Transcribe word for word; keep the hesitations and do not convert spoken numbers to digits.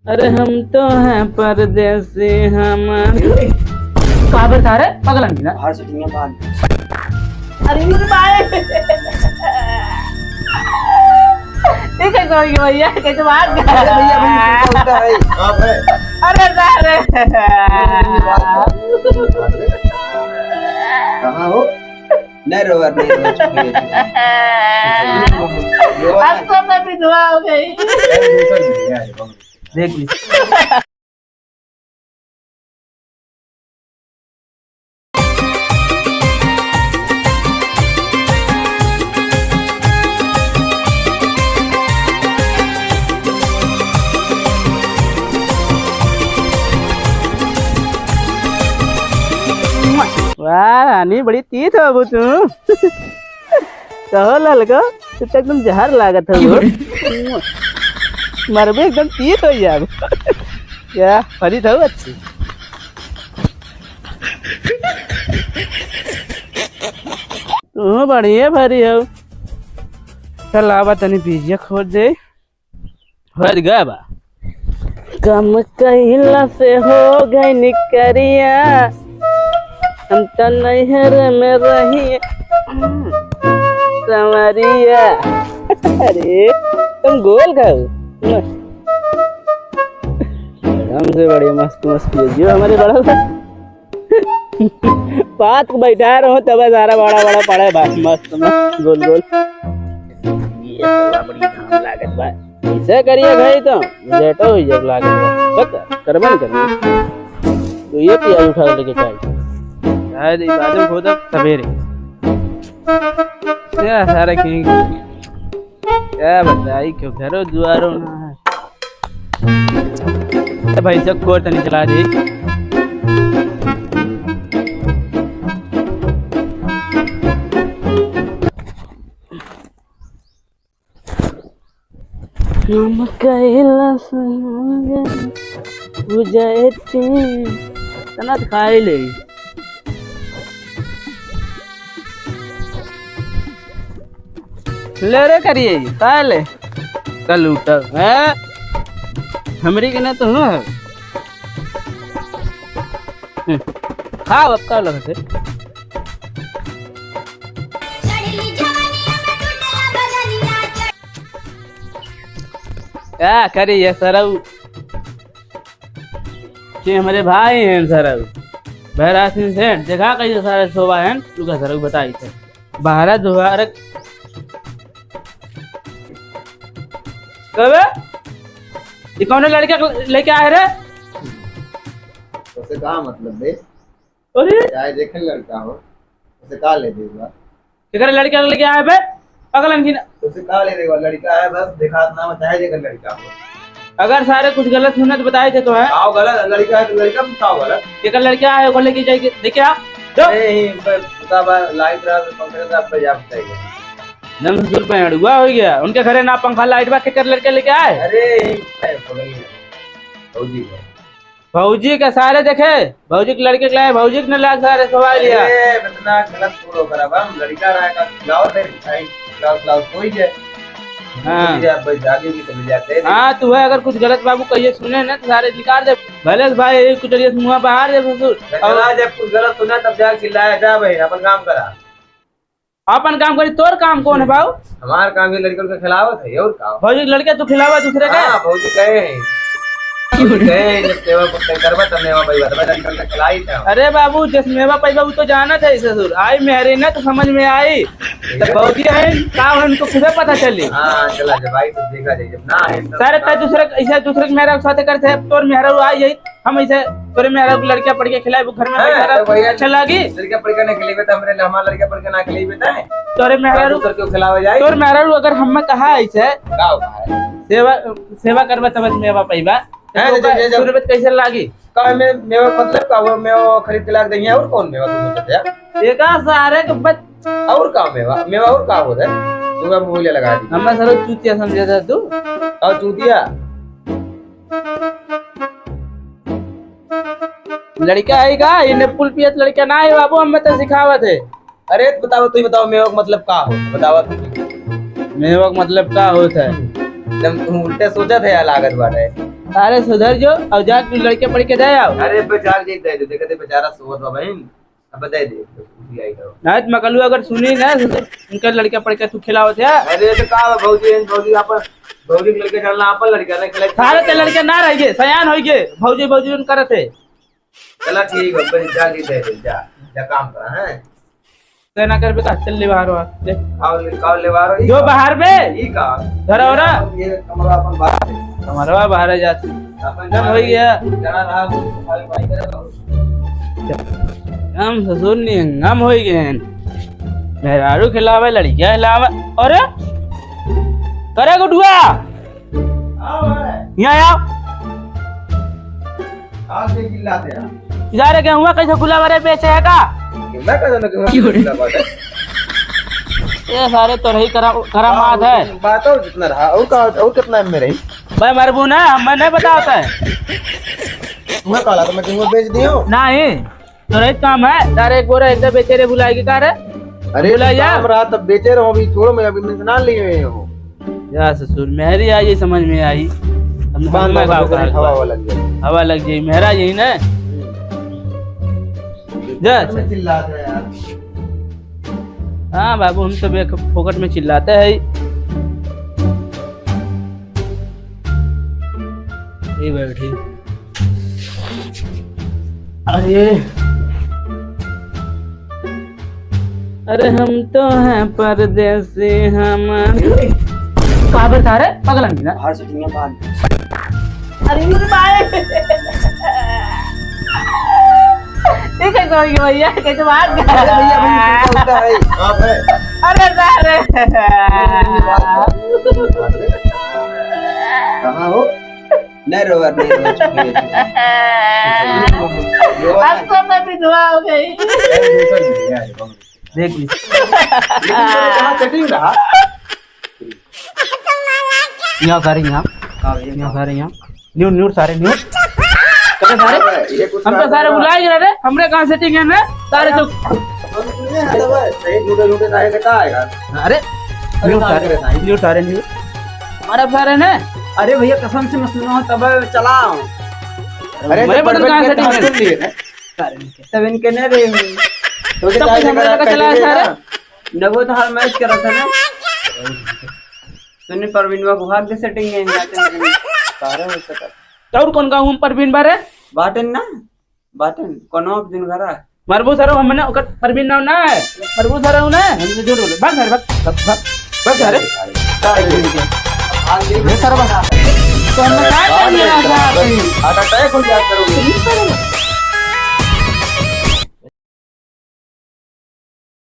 अरे हम तो हैं परदेसी, हम। कहाँ पर था रे? पगला नहीं ना। बाहर से दुनिया बाहर। अरे मेरे भाई। ठीक है, कोई भैया, कैसे बाहर गया? अरे भैया, भैया, उल्टा, उल्टा है। आप है। अरे, अरे। कहाँ हो? नहीं रोवा, नहीं रोवा, चुप हो जा, चुप हो जा। रोवा अब तो मैं विधवा हो गई। अरे, दूसरा चीज़ है, देख ली। वाह रानी, बड़ी तीत हो तू। कहो ललको, तू तो एकदम जहर लागत हो। मरबे, एकदम तीत हो जाब। क्या फरी था अच्छी। तू बढ़िया भरी हो। चल आवा तनी पीजिया खोज दे। हट गया बा। कम कइला से हो गई निकरिया, हम त नैहर में रही संवरिया। अरे, तुम गोल खाओ। हमसे बड़े मस्त मस्त ये जो हमारे बड़ा पात को बैठा रहो तब सारा बड़ा बड़ा पड़े बा, मस्त मस्त गोल गोल। ये तो बड़ी घाम लागत बा। ऐसे करिए भाई तो लेटो ही जब लागत बा। बस करबे न करबे। तो ये पिया उठा लेके चल। शायद ये बादल बहुत सवेरे। क्या सारा की क्या बताई, क्यों घरो दुआरो ना है। ए भाई, जब कोर तनी चला दे। हम कैला संग बुझाए थे। तना खाई ले। ले रे करिए, का ले? कल उठल, हैं? हमरी के ना तो हुआ है। हम्म, खाओ, अब का लगत है? का करी ये सरऊ? ये हमरे भाई हैं सरऊ। भैरा सिंह सेठ, देखा कैसे सारे शोभा हैं, तू का सरऊ बताई थे। भारत भारत। कबे? ये कौन लड़का लेके आए रे? उसे का मतलब बे? अरे? चाहे देखे लड़का हो, उसे का ले देगा? केकर लड़का लेके आए बे? पगलन की ना। उसे का ले देगा? लड़का है बस, देखा ना, चाहे देखे लड़का हो। अगर सारे कुछ गलत सुने तो बताए थे तो है। आओ गलत, लड़का है तो लड़का में का गलत? केकर लड़का है, ओकर लेके जाके देखे आ। दो। अरे, ही पर पता बा, लाइट रहा तो पंखा का पे जा बताइए। नम ससुर पे अड़ुआ हो गया। उनके घरे ना पंखा लाइट बा, केकर लड़का लेके आए? अरे, ही पे पगल है। भौजी है। भौजी के सारे देखे, भौजी के लड़के के लाए, भौजी के न लाग सारे सवाल लिया। अरे, इतना गलत बोलो कर, अब हम लड़का रहा का खिलाओ थे, भाई, खिलाओ, खिलाओ, कोई है। हाँ। कोई है, भाई, जागे भी तो मिल जाते हैं। हाँ, तू है, अगर कुछ गलत बाबू कहिए सुने ना, तो सारे निकाल दे। भले से भाई, एक कुचलिए से मुँह बाहर दे, ससुर। तो और चला, जब कुछ गलत सुना, तब जाके चिल्लाया, जा भाई, अपन काम करा। अपन काम करी, तोर काम कौन है बाऊ? हमार काम ये लड़कन के खिलावत है, और का? भौजी के लड़के तू खिलावा दूसरे के? हाँ, भौजी कहे हैं। भौजी कहे हैं, जब सेवा पत्ते करबा, तब मेवा पैबा, तब लड़कन के खिलाई था। अरे बाबू, जस मेवा पैबा, वो तो जानत है ससुर। आई मेहरी ना तो समझ में आई। तो भौजी है, का है, उनको खुदे पता चली। हाँ, चला, जब आई तो देखा जाए, जब ना आए तब सारे ना। तय दूसरे, ऐसे दूसरे के मेहरा के साथ करते हैं, तोर मेहरा आई यही हम ऐसे तोरे मेहरा के लड़कियां पढ़ के खिलाए, वो घर में हाँ, बैठा रहा, तो भैया अच्छा लागी? लड़कियां पढ़ के ना खिलेबे, तो हमरे हमार लड़कियां पढ़ के ना खिलेबे, तो है? तोरे मेहरा हाँ, रू-, दूसर के खिलावे जाए। तोर मेहरा रू अगर हम में कहा ऐसे, का होता है? सेवा, सेवा करबा तब मेवा पैबा। हाँ, तो जैसे, जैसे, शुरू में कैसे लागी? का में मेवा मतलब का हुआ? मेवा खरीद के ला के देंगे, और कौन मेवा तुम सोचते हैं? एका सारे के बच- और का मेवा? मेवा और का होता है? तू अब बोले लगा दी। हमें सारा चूतिया समझे था तू? और चूतिया? लड़का है का? ये निप्पुल पियत लड़का ना है बाबू, हमें तो सिखावत है। अरे बताओ, तू ही बताओ, मेवा का मतलब का हो? बताओ तू। मेवा का मतलब का होत है? जब तू उल्टे सोचत है या लागत बाटे। अरे सुधर जो, और जा तू लड़के पढ़ के दे आओ। अरे बे, जा के दे दे, देखा दे बेचारा सोवत बा बहिन, अब दे दे, उठी आई तो। नहीं तो मकलू अगर सुनी ना, तो उनका लड़के पढ़ के तू खिलावत है। अरे तो का बा भौजी, भौजी अपन, भौजी के लड़के जानला अपन लड़का ना खिलाई। सारे ते लड़के ना रह गए, सयान हो गए, भौजी भौजी उन करत है। चला ठीक बा, बस जा के दे दे, जा, जा काम करा, हैं? ते ना कर बेटा, चल ले बाहर, बाहर, ले। काव ले, काव ले बाहर, ई जो का? बाहर बे। ई का? धरा हो रहा? ये कमरा अपन बाहर है। कमरवा बाहर है जात। अपन गम हो गया। जरा रहा, वो सफाई वफाई करे तो। हम ससुर नियंगम हो गए हैं। मेहरारू खिलावे, लड़किया खिलावे। अरे, करे गुडुआ। आओ, आओ। यहाँ आओ। आज से चिल्लाते हैं। जा रे, गेहुआ कैसे खुला बारे बेचे है का? मैं कह देना गेहुआ खुला बात है। ये सारे तो रही करा-, करामात है। बात और जितना रहा, और का, और कितना में रही? भाई मरबू ना, मैं नहीं बताता है। मैं कहला तो मैं गेहुआ बेच दियो। नहीं। तोरे काम है, तारे एक बोरा एकदम बेचे रे, भुलाएगी का रे? अरे, भुला तो जा। काम रहा तब बेचे रहो, अभी छोड़ो, मैं अभी मेंस ना लिए हुए हो। या ससुर, मेहरी आई, ये समझ में आई। हम बांध हवा दो, लग जाए। हवा लग जाए, मेहरा यही ना। जा। घर में चिल्लाते हैं यार। हाँ बाबू, हम तो बेख-, फोकट में चिल्लाते हैं। ये बैठी। अरे, अरे हम तो हैं परदेसी, हम। कहाँ पर था रे? पगला नहीं ना? बाहर से दुनिया बाहर। अरे मेरे भाई। ये कैसे हो गया भैया? कैसे बाहर गया? अरे भैया, भैया, उल्टा, उल्टा है। आप है। अरे, अरे। कहाँ हो? नहीं रोवा, नहीं रोवा, चुप नहीं, चुप नहीं। रोवा अब नहीं। तो मैं विधवा हो गई। अरे, दूसरा नहीं है, कौन? देख ली। लेकिन मेरे कहाँ सेटिंग रहा? यहाँ सारे यहाँ। हाँ, ये यहाँ सारे यहाँ। न्यू, न्यू सारे न्यू। अरे सारे, ये कुछ हम तो सारे बुलाए गिरा रे, हमरे कहाँ सेटिंग है ना? सारे चुप। हम सुने हैं, तब सही झूठे, झूठे सारे से का आएगा? अरे, अरे, न्यू सारे, न्यू सारे न्यू। हमारा सारे ने। अरे भैया, कसम से मैं सुना हूँ, तब चलाओ। अरे, तो बटन कहाँ सेटिंग है? तब इनके नहीं रहे हुए। तो तब कैसे हमारे लगा चला है सारे? नगो तो हर मैच करा था ना। तूने परवीनवा को भाग दे सेटिंग है, यहाँ से। सारा हो सका। तो और कौन गाँव में परवीन बारे? बाटन ना, बाटन। कोनो दिन घरा। मरबू सरो, हमने ओकर परवीन नाम ना है। मरबू सरो ना, हमसे झूठ बोले। भाग घर, भाग, भाग, भाग, भाग घर। ये सरो भाग। तो हमने कहा था, ये आ गया। हार्ट अटैक हो जाया करोगे।